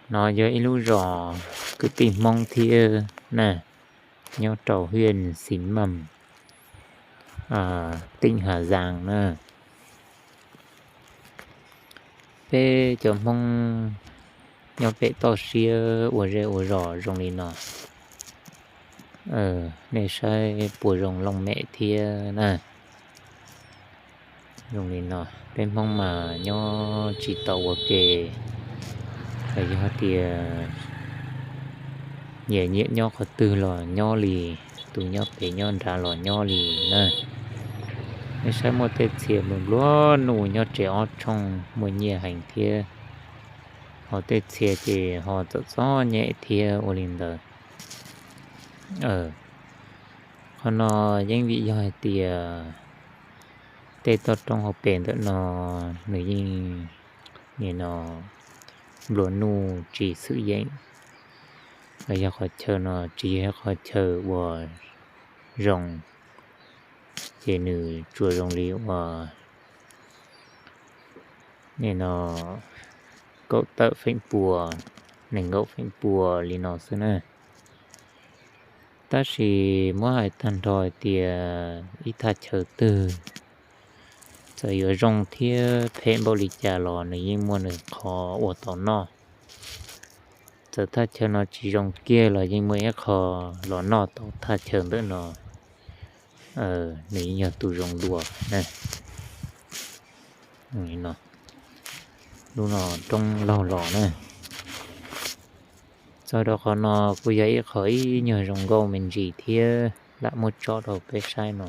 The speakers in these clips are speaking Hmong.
No yog ib lub zos kwv tij Hmoob thiab na, nyob rau huyện Xín Mần, tỉnh Hà Giang na. Peb cov Hmoob nyob pem toj siab ua zej ua zos zoo li no, nej saib puas zoo looj mem thiab na. Zoo li no, peb Hmoob mas nyob tsis tau ua ke, los yog tias nyias nyiam nyob qhov twg los nyob li, tus nyob pem nyob nrad los nyob li na. Nej saib muaj tej txhia nplua nplua nuj nyob tsev ob tshooj muaj nyiaj heev thiab, ho tej txhia ces ho txom txom nyem thiab ua li ntawd. Qhov no yeej vim yog hais tias tej toj roob hauv pes ntawm no nws yeej, nim no nplua nuj tsis xwm yeem, los yog qhov chaw no tsis yog qhov chaw uas zoo, ces nws tsuas zoo li uas nim no kaum tawm feem pua, nees nkaum feem pua li no xwb na. Tab sis muab hais tag nrho hais tias ib thaj chaw twg txawm yuav zoo thiab phem npaum li cas los nws yeej muaj nws qhov uas tau noj. Txawm thaj chaw no tsis zoo kiag los yeej muaj ib qho los noj tau thaj chaw ntawm no, nws yeej yog tus zoo dua na. Lub no roob laug los na. Txog rau qhov no kuj yog ib qho ib nyuag zoo nkauj me ntsis thiab lam muab tso rau peb saib no.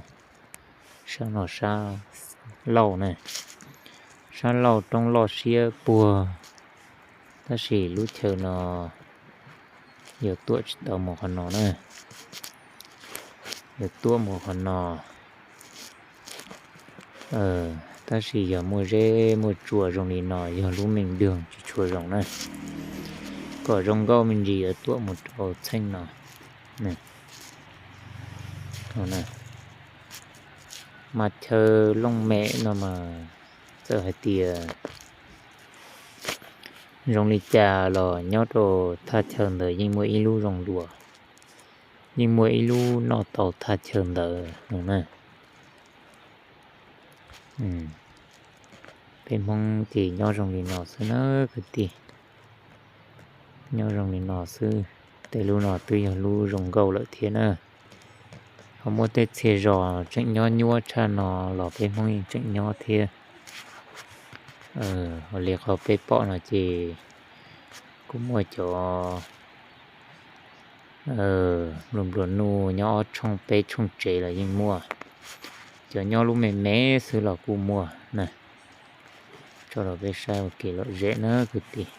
Sab no sab laug na, sab laug roob loj siab puag, tab sis lub chaw no yuav tuam tsis tau mus qhov no na, yuav tuam mus qhov no. Tab sis yog muaj zeb muaj tsua zoo li no yog lub meej doog tsis tshua zoo na. Kom zoo nkauj me ntsis yuav tuam mus rau txheej no. Mas chaw looj mem no mas txawm hais tias zoo li cas los nyob rau thaj chaw ntawd yeej muaj ib lub zoo dua, yeej muaj ib lub noj tau thaj chaw ntawd no na. Peb Hmoob ces nyob zoo li no xwb na kwv tij, nyob zoo li no xwb. Tej lub no twb yog lub zoo nkauj lawm thiab na. Ho muaj tej txhia zos tseem nyob nyuaj tshaj no los peb Hmoob yeej tseem nyob thiab. Ho li qhov peb pom no ces kuj muaj cov nplua nplua nuj nyob ob tshooj peb tshooj tsev los yeej muaj, cov nyob lub me me xwb los kuj muaj na. Tso rau peb saib ua ke lom zem na kwv tij.